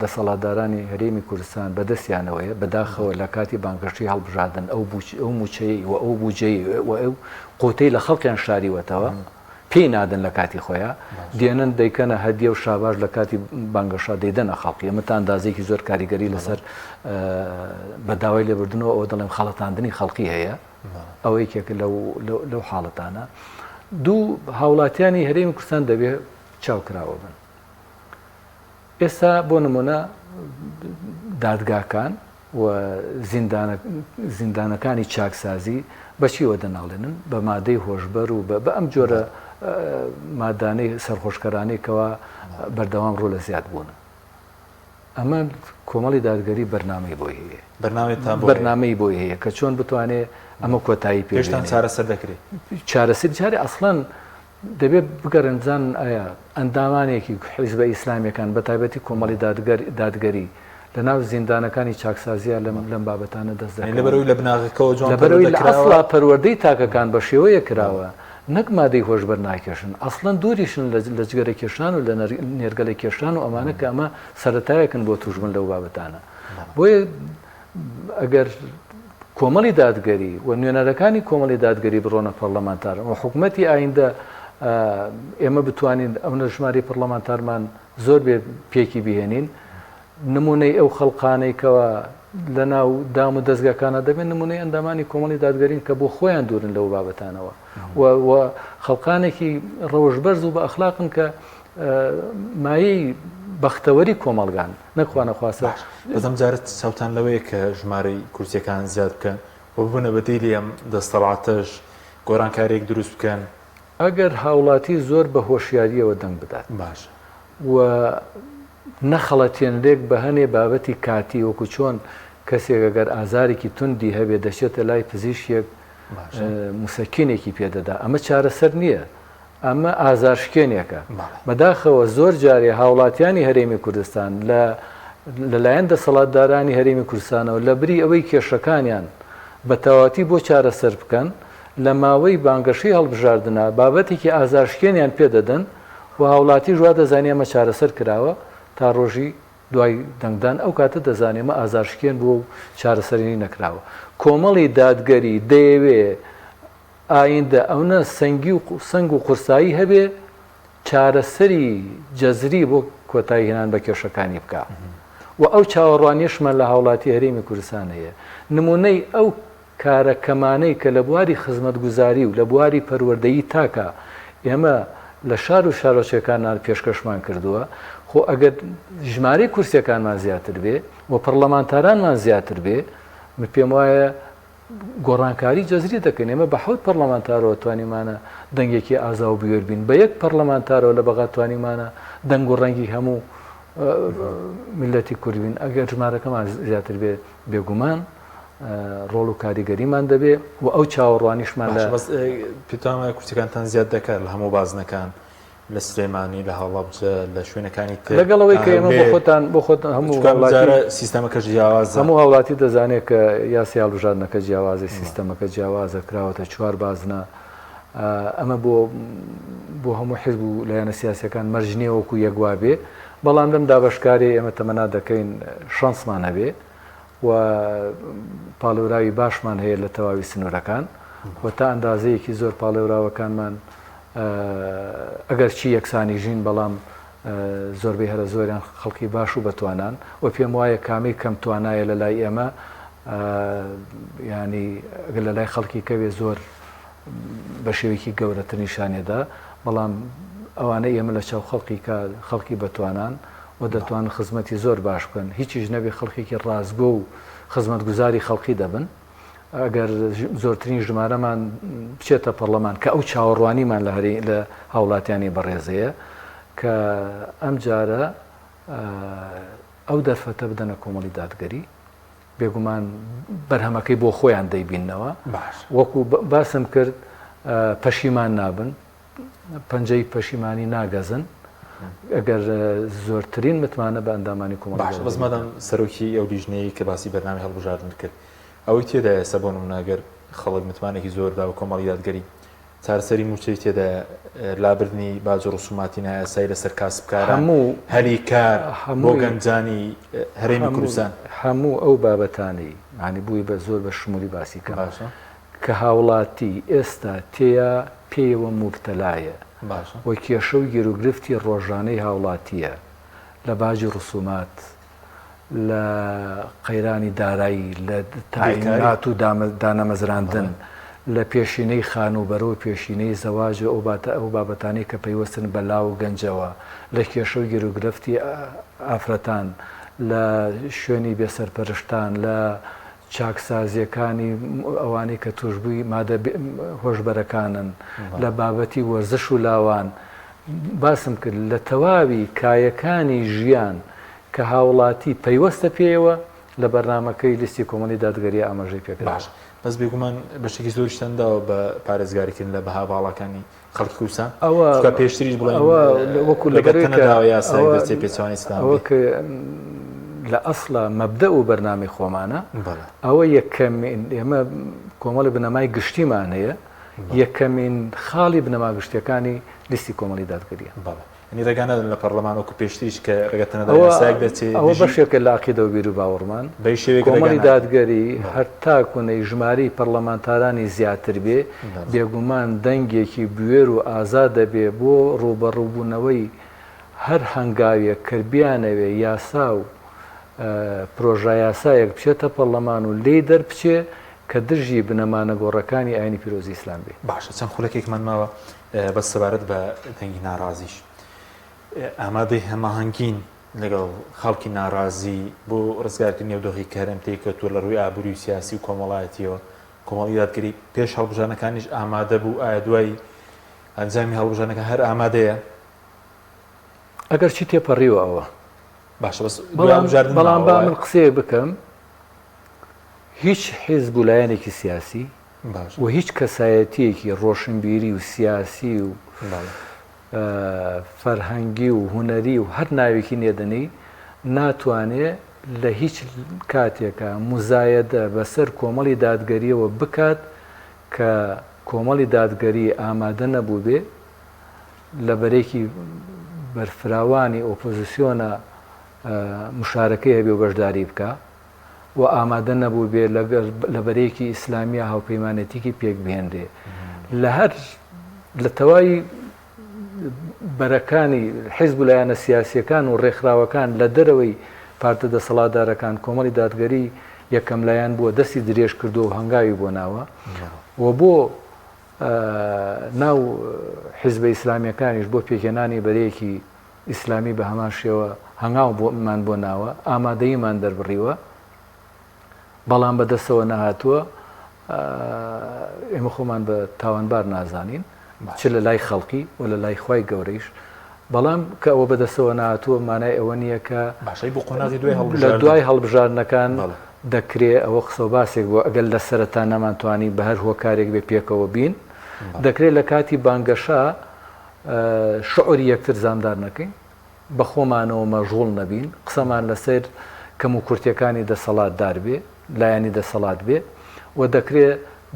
دەسەڵاتدارانی هەرێمی کوردستان بەدەستیانەوەیە، بەداخەوە لە کاتی بانگەشەی هەڵبژاردن ئەو ئەو موچەیەی و ئەو بودجەی و ئەو قوتەی لە خەڵکیان شاریوەتەوە پێی نادەن لە کاتی خۆیا دێنن دەیکەنە هەدیە و شاباش لە کاتی بانگەشە دەیدەنە خەڵکی ئەمە تا ئەندازەیەکی زۆر کاریگەری لەسەر بە داوای لێبوردنەوە ئەوە دەڵێم خەڵەتاندنی خەڵکی هەیە. ئەوە یەکێکە لەو حاڵەتانە. دوو، هاوڵاتیانی هەرێمی کوردستان دەبێ چاوکراوە بن. ئێستا بۆ نمونە دادگاکان و زیندانەکانی چاکسازی بەچیوە دەناڵێنن؟ بە مادەی هۆشبەر و بە ئەم جۆرە مادانەی سەرخۆشکەرانەی کەوا بەردەوام ڕوو لە زیاد بوونە. ئەمە کۆمەڵی دادگەری بەرنامەی بۆی هەیە. بەرنامەتان بۆ هەیە؟ بەرنامەی بۆی هەیە کە چۆن بتوانێ ئەمە کۆتایی پێ پێشتان بێنێ. چارەسەر دەکرێ؟ چارەسەری جارێ ئەسڵەن دەبێ بگەڕێن بزانن ئایا ئەندامانێکی حیزبە ئیسلامیەکان بە تایبەتی کۆمەڵی دادگەر دادگەری لە ناو زیندانەکانی چاکسازیە لەم لەم بابەتانە دەست یانی دەکەون. لەبەرئەوەی لە بناغەکەوە جوان لەبەرئەوەی پەروەردە لە کراوە. ئەسڵا پەروەردەی تاکەکان بە شێوەیەک کراوە نەک مادەی هۆشبەر ناکێشن، ئەسڵەن دووریشن لە جگەرە کێشان و لە نێرگەلە کێشان و ئەمانە کە ئەمە سەرەتایەکن بۆ تووشبوون لەو بابەتانە. بۆیە ئەگەر کۆمەڵی دادگەری و نوێنەرەکانی کۆمەڵی دادگەری بڕۆنە پەڕلەمانتار و حکومەتی ئایندە ئێمە بتوانین ئەونە ژمارەی پەڕلەمانتارمان زۆر بێ پێکی بهێنین، نمونەی ئەو خەڵقانەی کەوا لەناو دام و دەزگاکانا دەبێن نمونەی ئەندامانی کۆمەڵی دادگەرین کە بۆ خۆیان دوورن لەو بابەتانەوە و و خەڵقانێکی ڕەوشت بەرز و بە ئەخلاقن کە مایەی بەختەوەری کۆمەڵگان نەک خوانەخواستە. باش بەس ئەم جارە چاوتان لەوەیە کە ژمارەی کورسیەکان زیاد بکەن و ببنە بەدیلی ئەم دەستەڵاتەش گۆرانکاریەک دروست بکەن؟ ئەگەر هاوڵاتی زۆر بە هۆشیاریەوە دەنگ بدات باشە. و نەخەڵەتێنرێک بە هەنێ بابەتی کاتی وەکو چۆن کەسێک ئەگەر ئازارێکی توندی هەبێ دەچێتە لای پزیشکێک موسەکینێکی پێ دەدا ئەمە چارەسەر نییە ئەمە ئازارشکێنێکە بەداخەوە زۆر جارێ هاوڵاتیانی هەرێمی کوردستان لە لەلایەن دەسەڵاتدارانی هەرێمی کوردستانەوە لە بری ئەوەی کێشەکانیان بە تەواتی بۆ چارەسەر بکەن لە ماوەی بانگەشەی هەڵبژاردنا بابەتێکی ئازارشکێنیان پێ دەدەن و هاوڵاتیش وا دەزانێ ئەمە چارەسەر کراوە تا ڕۆژی دوای دەنگدان ئەو کاتە دەزانێ ئەمە ئازارشکێن بووە و چارەسەریی نەکراوە. کۆمەڵی دادگەری دەیەوێ ئایندە ئەونە سەنگی و سەنگ و قورسایی هەبێ چارەسەری جەزری بۆ کۆتایی هێنان بە کێشەکانی بکا و ئەو چاوەڕوانیەشمان لە هاوڵاتی هەرێمی کوردستان هەیە. نمونەی ئەو کارە کەمانەی کە لە بواری خزمەتگوزاری و لە بواری پەروەردەیی تاکە. ئێمە لە شار و شارۆچکەکانمان پێشکەشمان کردووە، خۆ ئەگەر ژمارەی کورسیەکانمان زیاتر بێ و پەڕلەمانتارانمان زیاتر بێ، من پێم وایە گۆڕانکاری جەزری دەکەین. ئێمە بە حەوت پەڕلەمانتارەوە توانیمانە دەنگێکی ئازا و بوێر بین، بە یەک پەڕلەمانتارەوە لە بەغا توانیمانە دەنگ و ڕەنگی هەموو میللەتی کورد بین. ئەگەر ژمارەکەمان زیاتر بێ بێگومان ڕۆڵ و کاریگەریمان دەبێ و ئەو چاوەڕوانیشمان لە. باشە بەس پێتان وایە کورسیەکانتان زیاد دەکات لە هەموو بازنەکان لە سلێمانی لە هەڵەبجە لە شوێنەکانی تر لەگەڵ ئەوەی کە ئێمە بۆ خۆتان بۆ خۆت هەموو چونکە ئەم جارە سیستەمەکەش جیاوازە. هەموو هاوڵاتی دەزانێت کە یاسای هەڵبژاردنەکە جیاوازە سیستەمەکە جیاوازە کراوەتە چوار بازنە ئەمە بۆ بۆ هەموو حیزب و لایەنە سیاسیەکان مەرج نییە وەکو یەک وابێ بەڵام لەم دابەشکاری ئێمە تەمەنا دەکەین شانسمان هەبێ و پاڵێوراوی باشمان هەیە لە تەواوی سنوورەکان و تا ئەندازەیەکی زۆر پاڵێوراوەکانمان ئەگەرچی یەکسانیش نین بەڵام زۆربەی هەرە زۆریان خەڵکی باش و بەتوانان و پێم وایە کامەی کەم توانایە لە لای ئێمە ینی ئەگەر لە لای خەڵکی کەوێ زۆر بە شێوەیەکی گەورەتر نیشانێدا بەڵام ئەوانە ئێمە لە چاو خەڵکی کە خەڵکی بەتوانان و دەتوانن خزمەتی زۆر باش بکەن، هیچیش نەبێ خەڵکێکی ڕاستگۆ و خزمەتگوزاری خەڵکی دەبن، ئەگەر زۆرترین ژمارەمان بچێتە پەڕلەمان کە ئەو چاوەڕوانیمان لە هەرێ لە هاوڵاتیانی بەڕێزەیە کە ئەم جارە ئەو دەرفەتە بدەنە کۆمەڵی دادگەری بێگومان بەرهەمەکەی بۆ خۆیان دەیبیننەوە وەکو باسم کرد پەشیمان نابن پەنجەی پەشیمانی ناگەزن ئەگەر زۆرترین متمانە بە ئەندامانی کۆمەڵی باشە بەس مادام سەرۆکی ئەو لیژنەیە کە باسی بەرنامەی هەڵبژاردن کرد ئەوەی تێدایە ئێستا بۆ نمونە گەر خەڵک متمانێکی زۆر دا بە کۆمەڵی دادگەری چارەسەری مووچەی تێدایە لابردنی باج و ڕسوماتی نایاسایی لەسەر کاسبکاران هەموو هەلی کار بۆ هەمووی گەنجانی هەرێمی هەموو کوردستان هەموو ئەو بابەتانەی یانی بووی بە زۆر بە شمولی باسی کەم باشە کە هاوڵاتی ئێستا تێیا پێیەوە موبتەلایە باشە. و کێشە و گیروگرفتی ڕۆژانەی هاوڵاتییە لە باجی ڕسومات، لە قەیرانی دارایی، لە بێکاری. تەعینات و دانەمەزراندن، بەڵێ. لە پێشینەی خانووبەرە و پێشینەی زەواج و ئەو بابەتانەی کە پەیوەستن بە لاو و گەنجەوە، لە کێشە و گیروگرفتی ئافرەتان، لە شوێنی بێسەرپەرشتان، لە چاکسازییەکانی ئەوانەی کە تووشبووی مادە هۆشبەرەکانن، لە بابەتی وەرزش و لاوان، باسم کرد لە تەواوی کایەکانی ژیان کە هاوڵاتی پەیوەستە پێیەوە لە بەرنامەکەی لیستی کۆمەڵی دادگەری ئاماژەی پێکراوە. باشە بەس بێگومان بەشێکی زۆریشتان داوە بە پارێزگاریکردن لە بەها باڵاکانی خەڵکی کوردستان ئەوە چونکە پێشتریش بڵێن ئەوە وەکو لەگەر لەبەرەی کە تەنەداوە یاسایەک ئەوە دەچێ پێچەوانەی ئیسلام ئەوە بێ. کە لە ئەسڵا مەبدەئ و بەرنامەی خۆمانە بەڵێ. ئەوە یەکەمین ئێمە کۆمەڵی بنەمای گشتیمان هەیە بەڵێ. یەکەمین خاڵی بنەما گشتیەکانی لیستی کۆمەڵی دادگەریە. بەڵێ. یانی ڕێگا نادەن لە پەڕلەمان وەکو پێشتریش کە ڕێگەتە نەدا ئەوە یاسایەک دەرچێ ئەوە دژی بەشێکە لە عەقیدە و بیروباوەڕمان. بە هیچ شێوەیەک ڕێگا کۆمەڵی نادەن. دادگەری بەڵێ. هەر تاکونەی ژمارەی پەڕلەمانتارانی زیاتر بێ، بەڵێ. بێگومان دەنگێکی بوێر و ئازا دەبێ بۆ ڕووبەڕووبوونەوەی هەر هەنگاوێک کە بیانەوێ یاسا و پرۆژایاسایەک بچێتە پەڕلەمان و لێی دەربچێ کە دژی بنەما نەگۆڕەکانی ئاینی پیرۆزی ئیسلام بێ. باشە چەند خولەکێکمان ماوە بەس سەبارەت بە دەنگی ناڕازیش ئامادەی هەماهەنگین لەگەڵ خەڵکی ناڕازی بۆ ڕزگارکردنی ئەو دۆخی کە هەرێم تێیکەوتووە لە ڕووی ئابووری و سیاسی و کۆمەڵایەتیەوە کۆمەڵی دادگەری پێش هەڵبژاردنەکانیش ئامادە بوو ئایا دوای ئەنجامی هەڵبژاردنەکە هەر ئامادەیە؟ ئەگەر چی تێپەڕیوە ئەوە باشە بەس دوای هەڵبژاردن بەڵام ماوە با وایە؟ من قسەیەک بکەم هیچ حیزب و لایەنێکی سیاسی باشە. و هیچ کەسایەتییەکی ڕۆشنبیری و سیاسی و بەڵێ. فەرهەنگی و هونەری و هەر ناوێکی نێدەنێی ناتوانێ لە هیچ کاتێکا موزایەدە بەسەر کۆمەڵی دادگەرییەوە بکات کە کۆمەڵی دادگەری ئامادە نەبووبێ لە بەرەیەکی بەرفراوانی ئۆپۆزسیۆنا مشارەکەی هەبێ و بەشداری بکا. و ئامادە نەبووبێ لەگەڵ لە بەرەیەکی ئیسلامییا هاوپەیمانێتیکی پێک بهێنرێ لە هەر لە تەواوی بەرەکانی حیزب و لایەنە سیاسیەکان و ڕێکخراوەکان لە دەرەوەی پارتە دەسەڵاتدارەکان کۆمەڵی دادگەری یەکەم لایەن بووە دەستی درێژ کردووە و هەنگاوی بۆ ناوە و بۆ ناو حیزبە ئیسلامییەکانیش بۆ پێکهێنانی بەرەیەکی ئیسلامی بە هەمان شێوە هەنگاو مان بۆ ناوە، ئامادەییمان دەربڕیوە، بەڵام بە دەستەوە نەهاتووە، ئێمە خۆمان بە تاوانبار نازانین چ لە لای خەڵکی و لە لای خوای گەورەیش، بەڵام کە ئەوە بە دەستەوە نەهاتووە مانای ئەوە نییە کە باشە بۆ قۆناغی دوای هەڵبژاردن لە دوای هەڵبژاردنەکان دەکرێ ئەوە قسە و باسێک بوو ئەگەر لە سەرەتا نەمانتوانی بە هەر هۆکارێک بێ پێکەوە بین دەکرێت لە کاتی بانگەشە شعوری یەکتر زامدار نەکەین، بە خۆمانەوە مەشغوڵ نەبین، قسەمان لەسەر کەموکورتیەکانی دەسەڵاتدار بێ، لایەنی دەسەڵات بێ و دەکرێ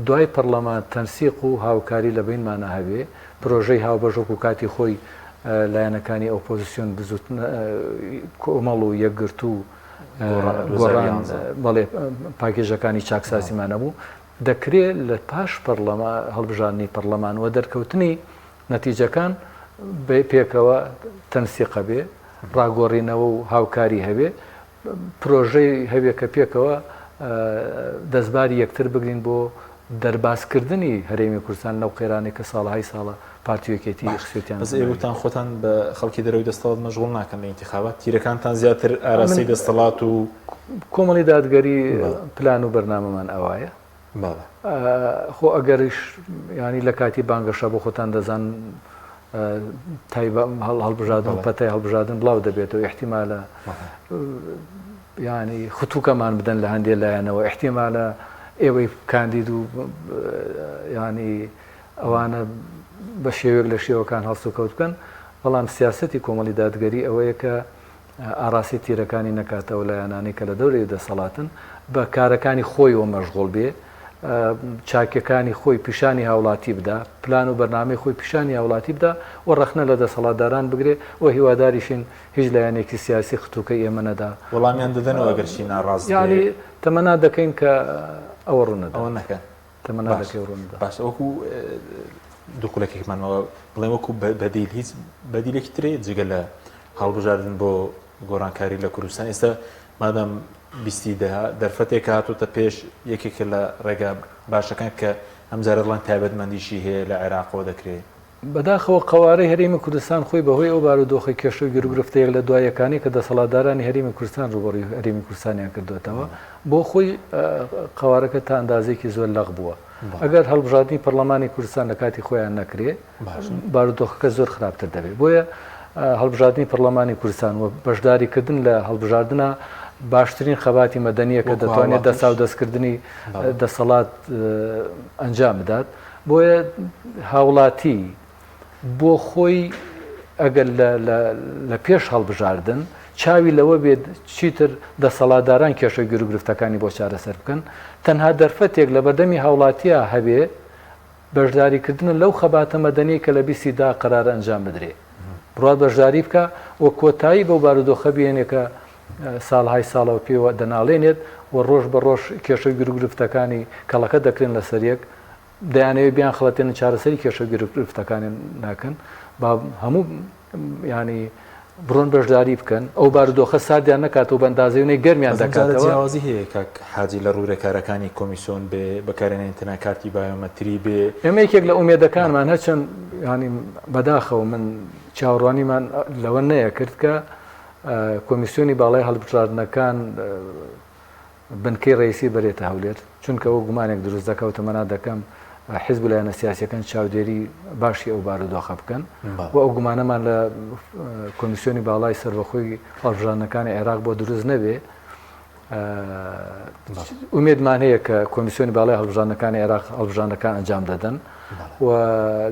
دوای پەڕلەمان تەنسیق و هاوکاری لە بەینمانا هەبێ، پرۆژەی هاوبەش وەکو کاتی خۆی لایەنەکانی ئۆپۆزسیۆن بزوتنە کۆمەڵ و یەکگرتوو گۆڕان بەڵێ پاکێژەکانی چاکسازیمان هەبوو، دەکرێ لە پاش پەڕلەما هەڵبژاردنی پەڕلەمان و دەرکەوتنی نەتیجەکان پێکەوە تەنسیق هەبێ، ڕاگۆڕینەوە و هاوکاری هەبێ، پرۆژەی هەبێ کە پێکەوە دەستباری یەکتر بگرین بۆ دەربازکردنی هەرێمی کوردستان لەو قەیرانەی کە ساڵەهای ساڵە پارتی و یەکێتی خستوویەتیان بەس ئێوە وتان خۆتان بە خەڵکی دەرەوەی دەستەڵات مەشغوڵ ناکەن لە ئینتیخابات تیرەکانتان زیاتر ئاراستەی دەستەڵات و کۆمەڵی دادگەری پلان و بەرنامەمان ئەوایە. بەڵێ. خۆ ئەگەریش یانی لە کاتی بانگەشە بۆ خۆتان دەزان تایبە هەڵبژاردن و پەتای هەڵبژاردن بڵاو دەبێتەوە ئیحتیمالە یانی ختوکەمان بدەن لە هەندێ لایەنەوە ئیحتیمالە ئێوەی کاندید و ینی ئەوانە بە شێوەیەک لە شێوەکان هەڵسوکەوت بکەن بەڵام سیاستی کۆمەڵی دادگەری ئەوەیە کە ئاڕاستەی تیرەکانی نەکاتە ئەو لایەنانەی کە لە دەورەی دەسەڵاتن، بە کارەکانی خۆیەوە مەشغوڵ بێ، چاکیەکانی خۆی پیشانی هاوڵاتی بدا، پلان و بەرنامەی خۆی پیشانی هاوڵاتی بدا و ڕەخنە لە دەسەڵاتداران بگرێ و هیواداریشین هیچ لایەنێکی سیاسی ختوکەی ئێمە نەدا. وەڵامیان دەدەنەوە ئەگەر شتی ناڕاست بێ؟ یانی تەمەنا دەکەین کە ئەوە ڕوونەدات. ئەوە نەکەن. تەمەنا دەکەی ڕوونەدات. باشە وەکو دوو خولەکێکمان ماوە بڵێن وەکو بەدیل هیچ بەدیلێکی ترێ جگە لە هەڵبژاردن بۆ گۆڕانکاری لە کوردستان ئێستا مادام بیستی دە دەرفەتێک هاتوتە پێش یەکێکە لە ڕێگا باشەکان کە ئەمجارە دەڵێن تایبەتمەندیشی هەیە لە عێراقەوە دەکرێت. بەداخەوە قەوارەی هەرێمی کوردستان خۆی بەهۆی ئەو بارودۆخە کێشە و گیروگرفتە یەک لە دوا یەکانەی کە دەسەڵاتدارانی هەرێمی کوردستان ڕووبەڕووی هەرێمی کوردستانیان کردۆتەوە بۆ خۆی قەوارەکە تا ئەندازەیەکی زۆر لەق بووە. ئەگەر هەڵبژاردنی پەرلەمانی کوردستان لە کاتی خۆیان نەکرێ بارودۆخەکە زۆر خراپتر دەبێت. بۆیە هەڵبژاردنی پەرلەمانی کوردستان و بەشداریکردن لە هەڵبژاردنە باشترین خەباتی مەدەنیە کە دەتوانێت دەساودەستکردنی دەسەڵات ئەنجام بدات. بۆیە هاوڵاتی بۆ خۆی ئەگەر لە پێش هەڵبژاردن چاوی لەوە بێت چیتر دەسەڵاتداران کێشە و گیروگرفتەکانی بۆ چارەسەر بکەن، تەنها دەرفەتێک لەبەردەمی هاوڵاتیا هەبێ بەشداریکردنە لەو خەباتە مەدەنیەی کە لە بیستی دا قەرارە ئەنجام بدرێ بڕوات بەشداری بکا و کۆتایی بەو بارودۆخە بهێنێ کە ساڵهای ساڵە و پێوە دەناڵێنێت و ڕۆژ بە ڕۆژ کێشە و گیروگرفتەکانی کەڵەکە دەکرێن لەسەر یەک دەیانەوێت بیانخڵەتێنن چارەسەری کێشە و گیروگرفتەکانیان ناکەن با هەموو ینی بڕۆن بەشداری بکەن ئەو بارودۆخە ساردیان نەکاتەوە بە ئەندازەی نەی گەرمیان دەکاتەوە. جیاوازی هەیە کاک حاجی لە ڕوو رێکارەکانی کۆمیسۆن بێ بەکارهێنانی تەنها کارتی بایۆمەتری بێ. ئێمە یەکێک لە ئومێدەکانمان هەرچەند ینی بەداخەوە من چاوەڕوانیمان لەوە نەیەکرد کە کۆمیسیۆنی باڵای هەڵبژاردنەکان بنکەی ڕەئیسی بەرێتە هەولێر، چونکە ئەوە گومانێک دروست دەکا و تەمەنا دەکەم حیزب و لایەنە سیاسیەکان چاودێری باشی ئەو بارودۆخە بکەن و ئەو گومانەمان لە کۆمیسیۆنی باڵای سەربەخۆی هەڵبژاردنەکانی عێراق بۆ دروست نەبێ. ئومێدمان هەیە کە کۆمیسیۆنی باڵای هەڵبژاردنەکانی عێراق هەڵبژاردنەکان ئەنجام دەدەن و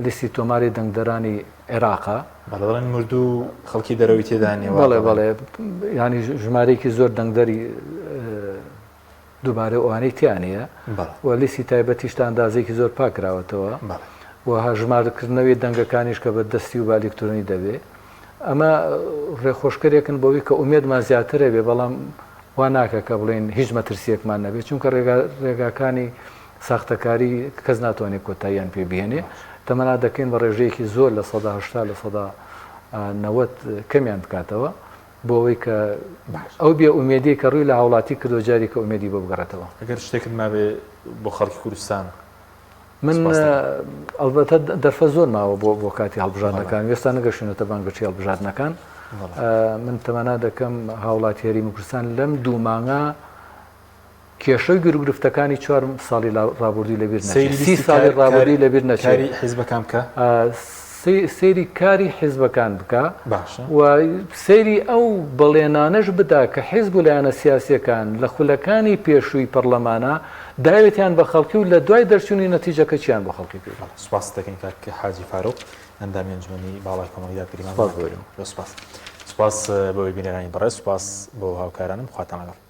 لیستی تۆماری دەنگدەرانی عێراقە. بەڵێ دەڵێن مردوو خەڵکی دەرەوەی تێدا نییە. بەڵێ بەڵێ ینی ژمارەیەکی زۆر دەنگدەری دووبارە ئەوانەی تیا نییە و لیستی تایبەتیش تا ئەندازەیەکی زۆر پاکراوەتەوە و هەژمارکردنەوەی دەنگەکانیش کە بە دەستی و بە ئەلیکترۆنی دەبێ ئەمە ڕێخۆشکەرێکن بۆوی کە ئومێدمان زیاترە بێ بەڵام وا ناکە کە بڵێن هیچ مەترسیەکمان نەبێت چونکە ڕێگاکانی ساختەکاری کەس ناتوانێت کۆتاییان پێ بهێنێ تەمەنا دەکەین بە ڕێژەیەکی زۆر 80% 90% کەمیان بکاتەوە بۆ ئەوەی کە ئەو بێ ئومێدیەی کە ڕووی لە هاوڵاتی کردووە جارێکە ئومێدی بۆ بگەڕێتەوە. ئەگەر شتێکت مابێ بۆ خەڵکی کوردستان. من ئەڵبەتە دەرفە زۆر ماوە بۆ بۆ کاتی هەڵبژاردنەکان وێستا نەگەشتونەتە بانگەشەی هەڵبژاردنەکان من تەمەنا دەکەم هاوڵاتی هەرێمی کوردستان لەم دوو مانگە کێشە و گیروگرفتەکانی چوار ساڵی ڕابردووی لەبیر نەچێت، سی ساڵی ڕابردووی لەبیر نەچێت. کاری حیزبەکان بکە. سەیری کاری حیزبەکان بکە و سەیری ئەو بەڵێنانەش بدا کە حیزب و لایەنە سیاسییەکان لە خولەکانی پێشووی پەڕلەمانا داوێتیان بە خەڵکی و لە دوای دەرچوونی نەتیجەکە چیان بۆ خەڵکی کردووە. سوپاست دەکەین کاک حاجی فاروق ئەندامی ئەنجومەنی باڵای کۆمەڵی دادگەریمان. سوپاس بۆ ئێوە. سوپاس. سوپاس بۆ بینەرانی بەڕێز، سوپاس بۆ هاوکارانم، خواتان لەگەڵ.